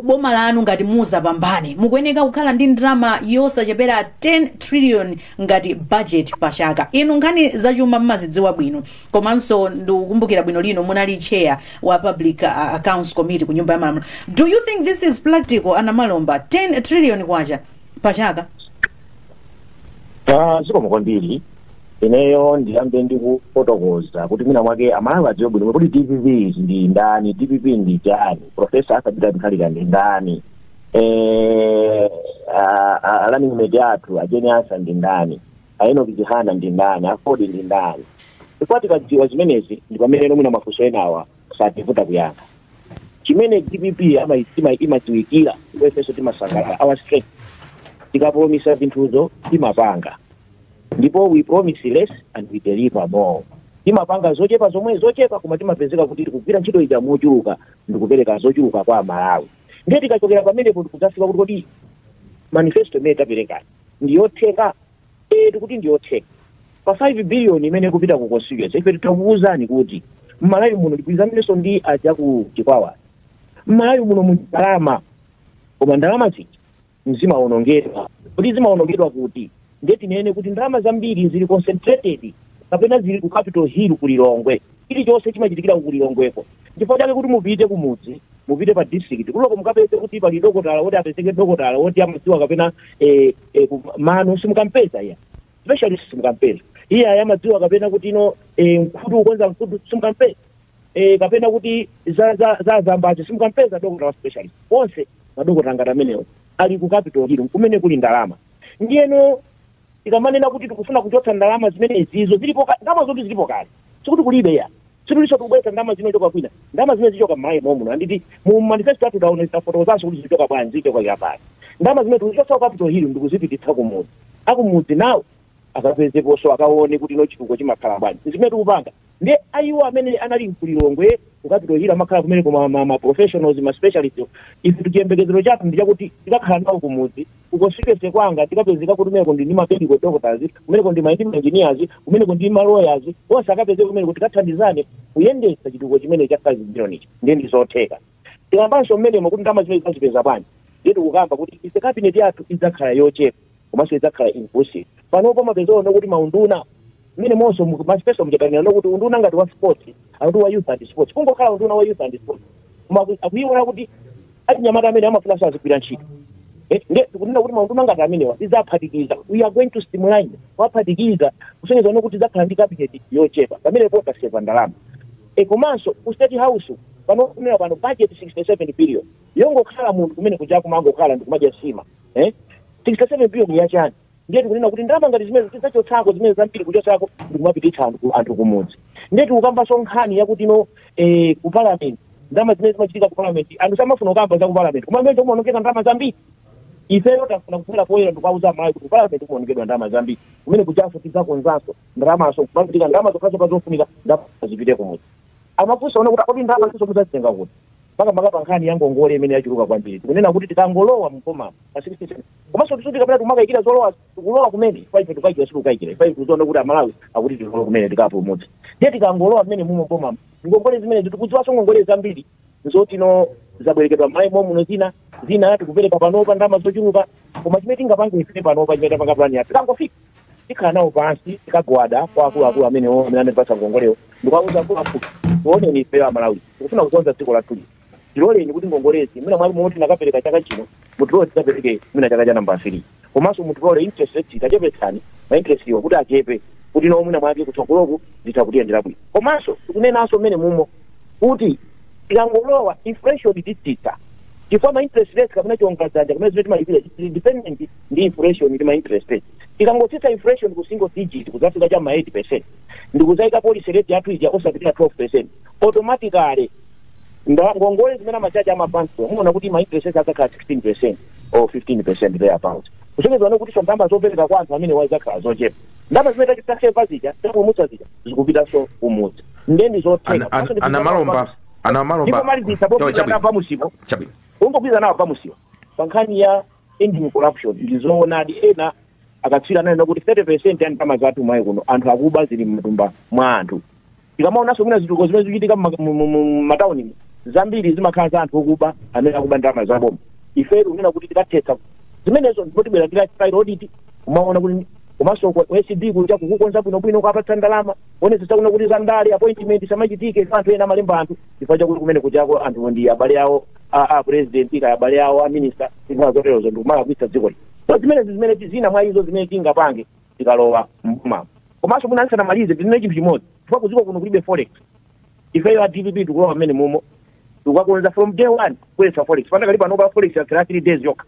boma lanu ngati muzapambane mukuyeneka kukhala ndi ndalama yosachepera 10 trillion ngati budget pachaka. Inu nkhani zachuma mmazidziwa bwino, komanso ndikukumbukira bwino lino munali chair wa Public Accounts Committee ku Nyumba ya Malamulo. Do you think this is practical, ana Malomba, 10 trillion kwacha pachaka? Zikomo kwambiri. Ineyo ndiyambe ndikufotokoza kuti mwina mwake Amalawi adziwe bwino kuti DPP ndi ndani, DPP ndi chani, Professor Arthur Peter Mutharika ndi ndani, running mate athu a Jane Ansah ndi ndani, a Enoch Chihana ndi ndani, AFORD ndi ndani. Chifukwa tikadziwa zimenezi ndi pamene mwina mafunso enawa sativuta kuyankha. Chimene DPP imadziwikira, ndipo ifenso timasangalala, our strength, tikapromisa zinthuzo timapanga, ndipo we promise less and we deliver more. Timapanga zochepa zomwe zochepa, koma timapezeka kuti tikugwira ntchito ija mochuluka ndikupereka zochuluka kwa Amalawi. Ndiye tikachokera pamenepo tikudzafika kuti kodi manifesto imene taperekayi ndiyotheka? Tikuti ndiyotheka. Pa 5 billion imene kupita ku constituency, ife titakuwuzani kuti Mmalawi muno, ndigwirizanenso ndi aja ku Chikwawa, Mmalawi muno mu ndalama, koma ndalama zija zimawonongedwa. Kuti zimawonongedwa kuti? Ndiye tinene kuti ndalama zambiri zili concentrated kapena zili ku Capital Hill, ku Lilongwe. Chilichonse chimachitikira ku Lilongweko. Chifukwa chake kuti mupite kumudzi, mupite pa district kuloko, mukapeze kuti pali dokotala woti apezeke, dokotala woti amadziwa kapena mano, simukampeza iya, specialist simukampeza iye aya amadziwa kapena kuti ino mkhutu, ukonza mkhutu, simukampeza, kapena kuti za zambazi, simukampeza dokotala wa specialist. Onse madokotala ngati amenewo ali ku Capital Hill kumene kuli ndalama. Ndiyeno tikamanena kuti tikufuna kuchotsa ndalama zimene zizo zilipo ndalama zoti zilipo kale, sikuti kulibe ya, situliso tikubweretsa ndalama zinochoka kwina. Ndalama zimene zichoka m'Malawi momuno, anditi mu manifesto athu taonesa fotokozanso kuti zichoka bwanji, zichoka chapani. Ndalama zimene tikuchotsa ku Capital Hill ndikuzipititsa kumudzi, akumudzi nawo akapezeponso, akaone kuti no chitukuko chimakhala bwanji, zimene tikupanga. Ndi ayiwo amene anali kulilongwe ku Capital Hill amakhala kumene koma ma professionals, ma specialists, ife chiyembekezero chathu ndi chakuti tikakhala nawo kumudzi, ku constituency kwanga tikapezeka kuti kumeneko ndi ma medical doctors, kumeneko ndi ma engineers, kumeneko ndi ma lawyers, onse akapezeka kumeneko, tikathandizane kuyendetsa chitukuko chimene cha 5 billion ichi. Ndiye ndi zotheka. Tikambanso mmenemo kuti ndalama zimene zazipeza bwanji, ndiye tikukamba kuti ife cabinet yathu idzakhala yochepa komanso idzakhala inclusive. Panopo mapeza kuti maunduna mmene monso manifesto muchatanira kuti unduna ngati wa sports, akuti wa youth and sports, kungokhala unduna wa youth and sports, koma akuiona kuti achinyamata amene amafunanso azigwira ntchito. Nde tikunena kuti maunduna ngati amenewa tidzaphatikiza. We are going to streamline, kuwaphatikiza, kusonyeza kuti tidzakhala ndi cabinet yochepa. Pamenepo taseva ndalama. Komanso ku State House pano, kunena pano, budget 67 billion yongokhala munthu kumene kuja kumangokhala ndikumadya sima, 67 billion yachani? Ndiye tikunena kuti ndalama ngati zimene tidzachotsako zimene zambiri, kuchotsako ndikumapititsa anthu kumudzi. Ndiye tikukambanso nkhani yakuti no, ku parliament, ndalama zimene zimachitika ku parliament, anthu samafuna kukamba za ku parliament, koma amene kumaonongeka ndalama zambiri. Ifeyo tafuna kubwera poyera ndikuwauza Malawi kuti ku parliament kumaonekedwa ndalama zambiri. Kumene kujaso tidzakonzanso ndalamaso, kumapitika ndalama zokhazoka zofunika, ndalama zipite kumudzi. Amafunsa one kuti kodi ndalama ziso muzazitenga kuti? Makamaka pa nkhani ya ngongole imene yachuluka kwambiri, tikunena kuti tikangolowa mbomamo pa 16, komanso tisuti kapena timakayikira zolowa, tikulowa kumene ife tikayikira, sitikukayikira. Ife tikuziona kuti Amalawi akuti tilowe kumene tikapulumutse. Ndiye tikangolowa mmene mumo mbomamo, ngongole zimene tikudziwanso, ngongole zambiri nzotino zabwerekedwa m'Malawi muno, zina zina tikupereka panopa ndalama zochuluka. Koma chimene tingapange ife panopa, chimene tapanga plan yathu, tikangofika tikhala nawo pansi, tikagwada kwa akuluakulu amenewo amene anatipatsa ngongolewo ndikuwauza, "Akuluakulu, tioneni, ifeyo Amalawi tikufuna kukonza dziko lathuli. Tiloleni kuti ngongolezi mwina mwake momwe tinakapereka chaka chino, mutilole tidzapereke mwina chaka cha namba 3. Komanso mutilole interest rate, tachepetsani ma interest iwo kuti achepe, kuti no, mwina mwake kutsogoloku zitha kutiyendera bwino." Komanso tikunenanso mmene mumo kuti tikangolowa, inflation titsitsa, chifukwa ma interest rates kapena chiwongoladzanja kapena zimene timalipira zili dependent ndi inflation ndi ma interest rates. Tikangotsitsa inflation ku single digit kudzafika cha ma 8%, ndikuzayika policy rate yathu ija osapitira 12%, automatically ngongole zimene amachaja amabanki, muona kuti ma interest rates adzakhala 16% or 15% thereabout, kusonyeza kuti so ndalama zopereka kwa anthu amene wazakhala zochepa. Ndalama zimene taseva zija, tapulumutsa zija, zikupitanso kumudzi. Nde ndi zotheka. Anamalomba, Anamalomba. Ndipo malizitsa Oh, popita chabwino. pamusipo. Chabwino. Ungogwirizana nawo pamusiwa pa nkhani ya ending corruption. Ndizoonadi, ena akatswiri ananena kuti 30% ya ndalama zathu mwayi kuno anthu akuba, zili m'matumba mwa anthu. Tikamaonanso mwina zitukuko zimene zikuchitika m'matauni, zambiri zimakhala za anthu okuba amene akuba ndalama zaboma. Ife tikunena kuti tikathetsa zimenezo, ndipo tibwera ndi lifestyle audit, kumaona kuti komanso ku ACB kuja kukukonza bwinobwino, kuapatsa ndalama, kuonetsetsa kuna kuti zandale appointment samachitike. Anthu ena amalemba anthu chifukwa chakuti kumene kujako anthu ndi abale awo a president kaya abale awo a minister, zinthu zoterozo, ndikumalakwitsa dziko lino. So zimenezi zimene zina mwa izo zimene tingapange tikalowa mbomamo. Komanso mwina ndisanamalize, ndinene chinthu chimodzi, chifukwa kudziko kuno kulibe forex. Ifeyo a DPP tikulowa mmene mumo, tikukakonza from day one kubweretsa forex. Panakali panopa forex yakhala 3 days yokha.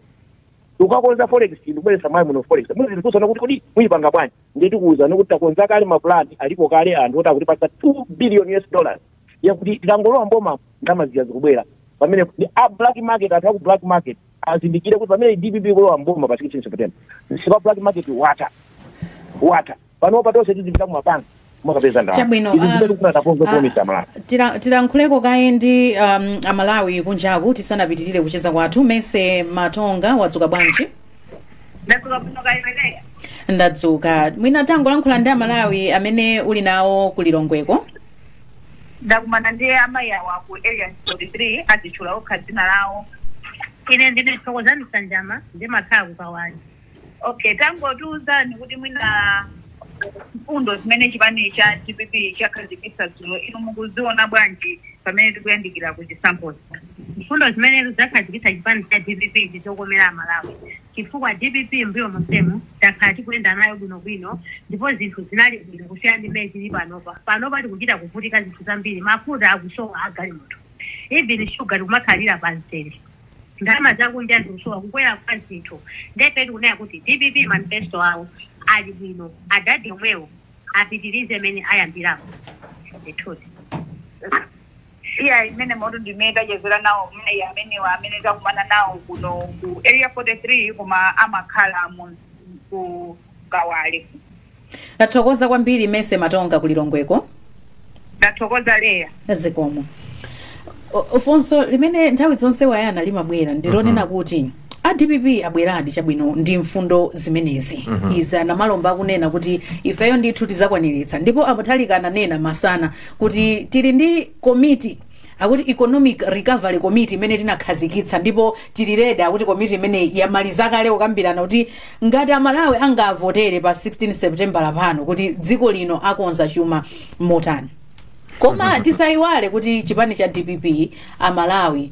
Tikukakonza forex, ndikubweretsa mwayi muno forex. Muzitifunsa kuti kodi muyipanga bwanji? Ndiye tikuwuzani kuti takonza kale, mapulani alipo kale, anthu oti akutipatsa $2 billion yakuti tikangolowa mboma ndalama zija zikubwera. Pamene ndi a black market, anthu aku black market azindikire kuti pamene DPP kulowa mboma pa 16 September, msika wa black market watha, watha. Panopa tonse tizipita kumabanki mwakapeza ndalama. Chabwino. Izi zimene tikufuna takonza kuwomesa Malawi. Tilankhuleko kaye ndi Amalawi kunjaku tisanapitirire kucheza kwathu. Mese Matonga, wadzuka bwanji? Ndadzuka bwino, kayimeneya? Ndadzuka. Mwina tangolankhula ndi Amalawi amene uli nawo kulilongweko. Ndakumana ndi amayi awa ku Area 43, azitchula okha dzina lawo. Ine ndine Thokozani Sanjama, ndimakhala kuKawale. Okay, tangotiuzani kuti mwina mfundo zimene chipani cha DPP chakhazikitsa dzulo, inu mukuziona bwanji pamene tikuyandikira ku chisankhozi? Mfundo zimene zakhazikitsa chipani cha DPP ndizokomera Amalawi, chifukwa DPP mbuyo monsemu takhala tikuyenda nayo bwinobwino ndipo zinthu zinali bwino kusiyana ndi mmene zili panopa. Panopa tikuchita kuvutika zinthu zambiri, mafuta akusowa agalimoto, even shuga tikumakhalira pamzere, ndalama zakunja zikusowa, kukwera kwa zinthu. Ndefe tikunena kuti DPP manifesto awo ali bwino, adadi omwewo apitirize mene ayambirapo ndithudi. Iya, imene moto ndimene tachezera nawo mayi amenewa amene takumana nawo kuno ku Area 43, koma amakhala ku Kawale. Tathokoza kwambiri, Mese Matonga, kulilongweko. Ndathokoza, Leya. Zikomo. Funso limene nthawi zonse wayana limabwera ndilonena kuti a DPP abweradi chabwino ndi mfundo zimenezi izi, Anamalomba akunena kuti ifeyo ndithu tizakwaniritsa, ndipo aMutharika ananena masana kuti tili ndi komiti, akuti Economic Recovery Committee imene tinakhazikitsa ndipo tili ready. Akuti komiti imene yamaliza kale kukambirana kuti ngati Amalawi angavotere pa 16 September pano, kuti dziko lino akonza chuma motani. Koma tisayiwale kuti chipani cha DPP, Amalawi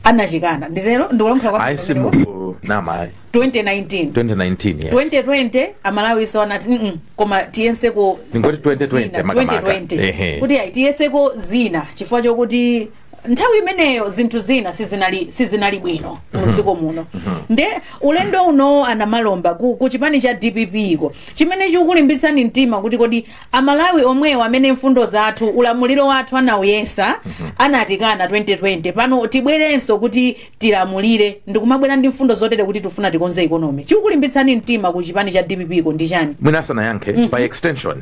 Anachikana, nditero? Ndikulankhula kwa Ayi, simukunama ayi. 2019. 2019, yes. 2020 Amalawiso anati, koma tiyeseko Ndingoti 2020 zina." makamaka. 2020. Ehe. Kuti ayi, tiyeseko zina, chifukwa chokuti nthawi imeneyo zinthu zina sizinali bwino mudziko muno. Nde ulendo uno, anamalomba, ku chipani cha DPP iko, chimene chikulimbitsani mtima kuti kodi Amalawi omwewo amene mfundo zathu, ulamuliro wathu anawuyesa, anatikana 2020, pano tibwerenso kuti tilamulire, ndikumabwera ndi mfundo zotere kuti tifuna tikonze economy, chikulimbitsani mtima ku chipani cha DPP iko ndi chani? Mwina asanayankhe, by extension,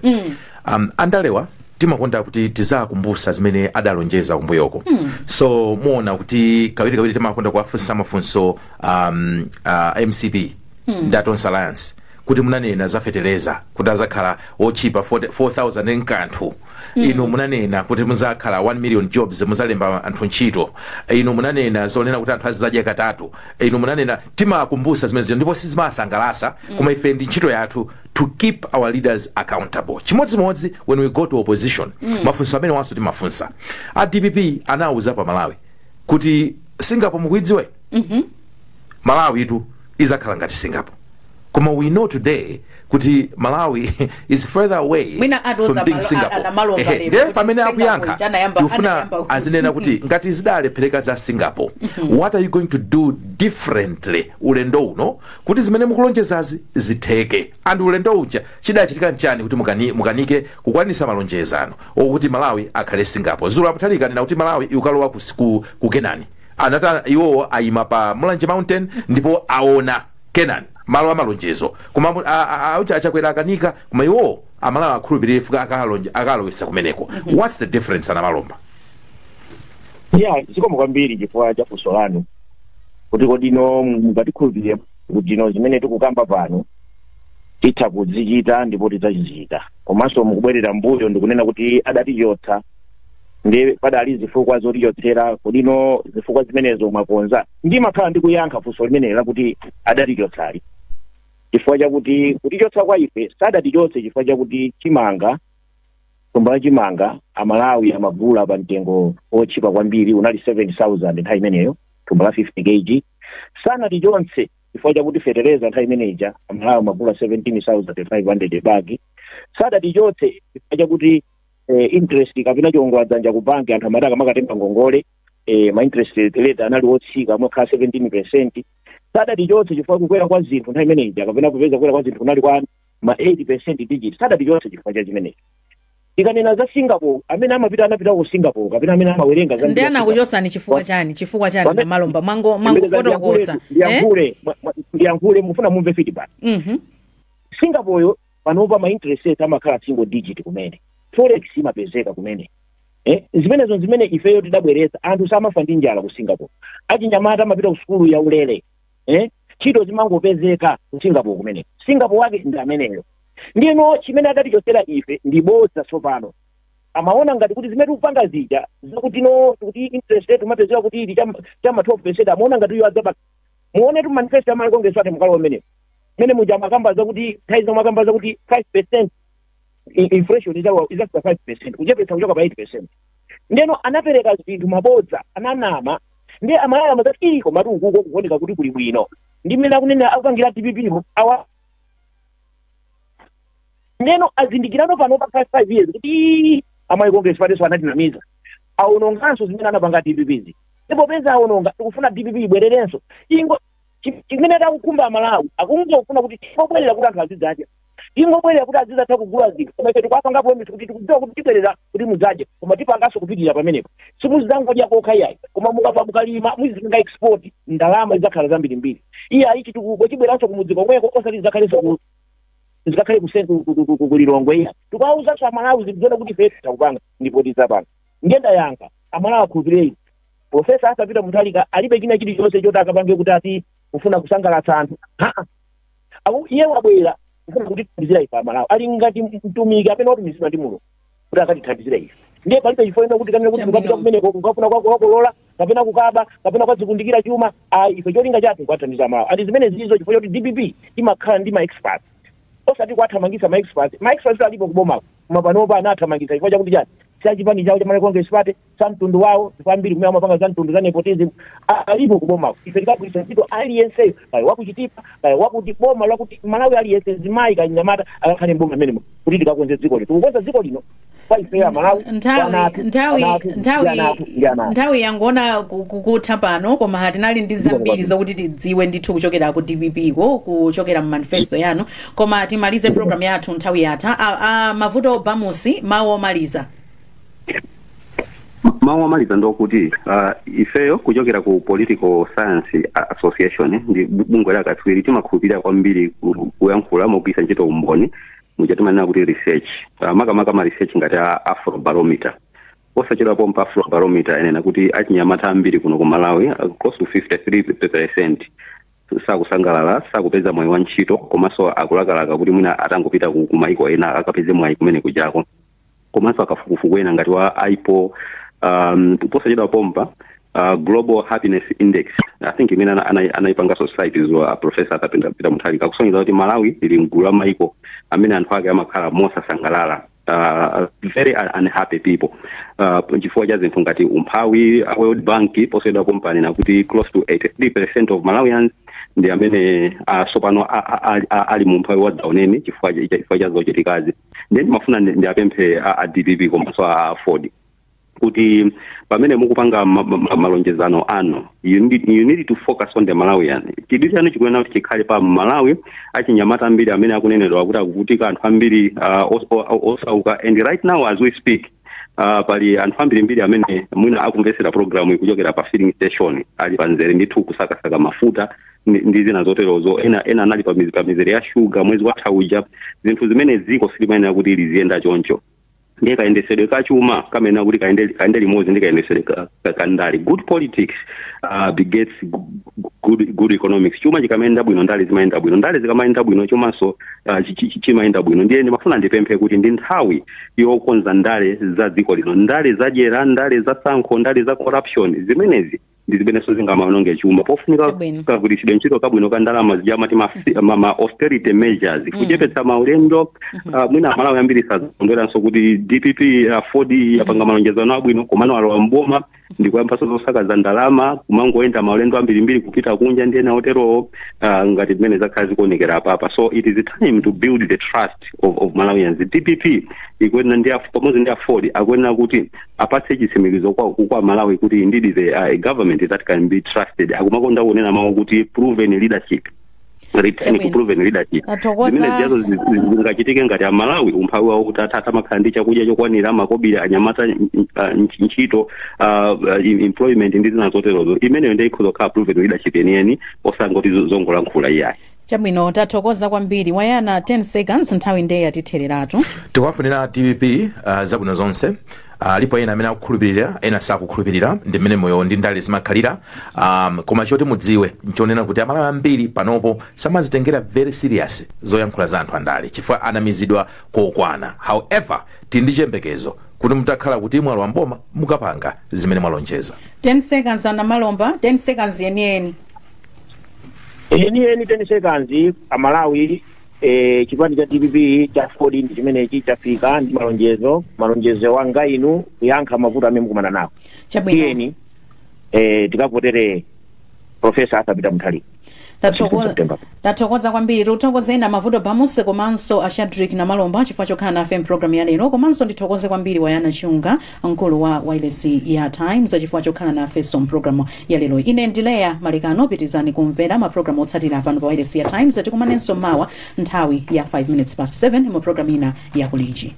andalewa timakonda kuti tizakumbusa zimene adalonjeza kumbuyoko. So muona kuti kawirikawiri timakonda kuwafunsa mafunso MCP ndi a Tonse Alliance kuti munanena za fetereza kuti azakhala ochipa 4000 nkanthu, inu munanena kuti muzakhala 1 million jobs, muzalemba anthu ntchito, inu munanena zonena kuti anthu azizadya katatu, inu munanena. Timakumbusa zimenezo ndipo sizimasangalasa, koma ife ndi ntchito yathu to keep our leaders accountable. Chimodzimodzi when we go to opposition, mafunso amene wanso timafunsa. A DPP anawuza pa Malawi kuti Singapore mukuidziwe, Malawi itu izakhala ngati Singapore, koma we know today kuti Malawi is further away Mwina atoza from being Singapore. anamalomba Ehe, lero ndiye kuti pamene Singapore akuyankha, ija tikufuna anayamba azinena kuti ngati zidalephereka za Singapore, what are you going to do differently ulendo uno kuti zimene mukulonjezazi zitheke? And ulendo uja chidachitika nchani kuti mukanike kukwanisa malonjezano okuti Malawi akhale Singapore? Zulu a Mutharika anena kuti Malawi ikukalowa ku Kenani. Anati iwowo ayima pa Mulanje Mountain ndipo aona Kenani, malo amalonjezo, koma aucha Achakwera akanika, koma iwowo Amalawi akhulupirire fuka akalowesa kumeneko. What's the difference, anamalomba? Ya, zikomo kwambiri chifukwa cha funso lanu kuti kodino mungatikhulupirire kuti no zimene tikukamba pano titha kuzichita ndipo tidzazichita. Komanso mukubwerera mbuyo ndikunena kuti adatichotsa ndi padali zifukwa zotichotsera, kodino zifukwa zimenezo mwakonza? Ndimakhala ndikuyankha funso limeneli lakuti adatichotsali chifukwa chakuti kutichotsa kwa ife, sadatichotse chifukwa chakuti chimanga, thumba la chimanga Amalawi amagula pa mtengo otchipa kwambiri, unali 7000 nthawi imeneyo thumba la 50 kg. Sanatichotse chifukwa chakuti fetereza nthawi imeneja Amalawi amagula 17,500 bagi. Sadatichotse chifukwa chakuti interest kapena chiwongoladzanja ku banki, anthu amati akamakatenga ngongole, ma interest rate anali otsika, amakhala 17%. Sadatichotse chifukwa kukwera kwa zinthu nthawi imeneja kapena kupeza kukwera kwa zinthu kunali kwa ma 80% digit. Sadatichotse chifukwa cha chimenecho. Tikanena za Singapore, amene amapita anapita ku Singapore kapena amene amawerenga za Ndi anakuchosani chifukwa chani? Chifukwa chani, Namalomba? Mwangofotokoza, eh? Ndiyankhule, ndiyankhule, mufuna mumve feedback. Singapore panopa ma interest rate amakhala single digit kumene, forex imapezeka kumene, zimenezo zimene ifeyo tidabweretsa. Anthu samafa ndi njala ku Singapore, achinyamata amapita ku sukulu ya ulere, ntchito zimangopezeka ku Singapore kumene. Singapore wake ndi ameneyo. Ndiyeno chimene adatichotsera ife ndi bodza. Tsopano amaona ngati kuti zimene tikupanga zija zakuti no kuti interest rate umapezeka kuti ili chama 12%, amaona ngati uyo adzaba. Muone tu manifesto ya Malawi Congress Party, mukalo umenewo mmene muja amakamba zakuti nthawi zomwe akamba zakuti 5% inflation izafika 5%, kuchepetsa kuchoka pa 8%. Ndeno anapereka zinthu mabodza, ananama. Ndiye Amalawi amazati, ii, komatu ukuko kuoneka kuti kuli bwino, ndi mmene akunena akupangira DPP mo awa. Ndeno azindikirano pano pa 5 years kuti ii, a Malawi Congress Party so anatinamiza, awononganso zimene anapanga DPP zi. Ndipo peza awononga, tikufuna DPP ibwererenso. Ingo chimene takukhumba Amalawi akungofuna kuti tingobwerera kuti anthu azidzadya, tingobwerera kuti azidzatha kugula zinthu. Koma ife tikuapanga promise kuti tikudziwa kuti tibwerera kuti mudzadye, koma tipanganso kupitirira pamenepo. Simuzidzangodya kokha iyayi, koma mukapa mukalima muzipanga export, ndalama zidzakhala zambirimbiri. Iyayi, chitukuko chibweranso kumudzi komweko, osati zidzakhalenso zikakhale kulilongwe iya. Tikawawuzanso Amalawi zikudziona kuti ife takupanga ndipo tidzapanga. Ndiye ndayankha, Amalawi akhulupirire Professor Arthur Peter Mutharika alibe china chilichonse choti akapange kuti ati kufuna kusangalatsa anthu. Haa, iye wabwera kufuna kutithandizira ife Amalawi, ali ngati mtumiki amene watumizidwa ndi Mulungu kuti akatithandizire ife. Ndiye palibe chifukwa kuti kanena kuti kukapita kumeneko kukafuna kwakolola kapena kukaba kapena kwadzikundikira chuma, ayi. Ife cholinga chathu nkuwathandiza Amalawi, andi zimene zizo chifukwa choti DPP imakhala ndi ma experts, osati kuwathamangitsa ma experts. Ma experts alipo kubomako, koma panopa anathamangitsa chifukwa chakuti chani? Si achipani chawo cha Malawi Congress Party, sa mtundu wawo kwambiri kumene amapanga za mtundu, za nepotism, alipo kubomako. Ife tikagwiritsa ntchito aliyenseyo, kaya wakuchitipa, kaya wakuti, boma lakuti Malawi aliyense, zimayi kaya nyamata, akakhale mboma amenemo kuti tikakonze dziko lino. Tikukonza dziko lino kwa ifeyo Amalawi. Nthawi, nthawi, nthawi, nthawi yangoona kutha pano, koma tinali ndi zambiri zokuti tidziwe ndithu kuchokera ku DPP ko, kuchokera mu manifesto yanu, koma timalize program yathu, nthawi yatha. A Mavuto Bamusi, mawu omaliza. Mawu omaliza ndokuti ifeyo kuchokera ku Political Science Association ndi bungwe la katswiri, timakhulupirira kwambiri kuyankhula mogwiritsa ntchito umboni, muja timanena kuti research, makamaka ma research ngati a Afrobarometer. Osachedwa pompa Afrobarometer enena kuti achinyamata ambiri kuno ku Malawi, close to 53%, sakusangalala, sakupeza mwayi wa ntchito, komanso akulakalaka kuti mwina atangopita ku maiko ena akapeze mwayi kumene kujako. Komanso akafukufuku ena ngati wa IPO, posachedwa pompa Global Happiness Index, I think imene anayipanga society zo Professor Peter Mutharika, kusonyeza kuti Malawi ili mgulu la maiko amene anthu ake amakhala mosasangalala, very unhappy people, chifukwa cha zinthu ngati umphawi. World Bank posachedwa pompa anena kuti close to 83% of Malawians ndi amene sopano ali mu umphawi wa dzaoneni chifukwa cha zochitikazi. Ndiye ndimafuna ndiapemphe a DPP komanso a AFORD kuti pamene mukupanga malonjezano anu, you need to focus on the Malawian. Chidwi chanu chikuyenera kuti chikhale pa Malawi, achinyamata ambiri amene akunenedwa kuti akuvutika, anthu ambiri osauka. And right now as we speak, pali anthu ambirimbiri amene mwina akumvetsera program ikuchokera pa filling station, ali panzere ndithu kusakasaka mafuta ndi zina zoterozo. Ena anali pa mizere ya shuga mwezi watha uja, zinthu zimene dziko silimayenera kuti liziyenda choncho. Ndiye kayendesedwe kachuma kamene kuti kaende limodzi ndi kayendesedwe kandale. Good politics begets good economics. Chuma chikamayenda bwino, ndale zimayenda bwino. Ndale zikamayenda bwino, chumanso chimayenda bwino. Ndiye ndimafuna ndipemphe kuti ndi nthawi yokonza ndale za dziko lino. Ndale zadyera, ndale za tsankho, ndale za corruption, zimenezi ndi zimenenso zingamaononge chuma. Pofunika kagwiritsidwe ntchito kabwino ka ndalama zija amati ma austerity measures, kuchepetsa maulendo. Mwina Amalawi ambiri sazakondweranso kuti DPP, AFORD yapanga malonjezano abwino, komano alowa mboma ndikuyambanso zosakaza ndalama, kumangoyenda maulendo ambirimbiri kupita kunja ndi ena oterowo, ngati zimene zakhala zikuonekera apapa. So it is time to build the trust of Malawians. DPP ikuyenera ndi pamodzi ndi AFORD akuyenera kuti apatse chitsimikizo kwa Malawi kuti indeed the a government that can be trusted. Akumakonda kunena mawu kuti proven leadership, return to proven leadership. Tathokoza. Zimene ziyazo zingachitike ngati Amalawi umphawi wawo kuti atha amakhala ndi chakudya chokwanira, makobiri, anyamata ntchito, employment ndi zina zoterozo. Imeneyo ndiye ikhoza kukhala proven leadership yeniyeni, osangoti zongolankhula iyayi. Chabwino, tathokoza kwambiri. Wayana, 10 seconds, nthawi ndiye yatithereratu. Tikuwafunira DPP zabwino zonse. Alipo ena amene akukhulupirira, ena sakukhulupirira, ndi mmene moyo ndi ndale zimakhalira. Koma choti mudziwe nchonena kuti Amalawi ambiri panopo samazitengera very serious zoyankhula za anthu andale chifukwa anamizidwa kokwana. However, tili ndi chiyembekezo kuti mutakhala kuti mwalowa mboma, mukapanga zimene mwalonjeza. 10 seconds, ana Malomba, 10 seconds yeniyeni. Yeniyeni 10 seconds. Amalawi, chipani cha DPP, cha AFORD ndi chimenechi chafika ndi malonjezo. Malonjezo wanga inu kuyankha mavuto amene mukumana nawo. Tiyeni tikavotere Professor Arthur Peter Mutharika September. Tathokoza kwambiri. Tikuthokozeni Mavuto Bamusi komanso a Shadrick Namalomba chifukwa chokhala nafe mpulogalamu ya lero. Komanso ndithokoze kwambiri Wayana Chunga, mkulu wa wailesi ya Times, chifukwa chokhala nafenso mpulogalamu ya lero. Ine ndileya Malekano. Pitizani kumvera mapulogalamu otsatira pano pa wailesi ya Times. Tikumanenso mawa nthawi ya 5 minutes past 7 mu pulogalamu ina ya Kulinji.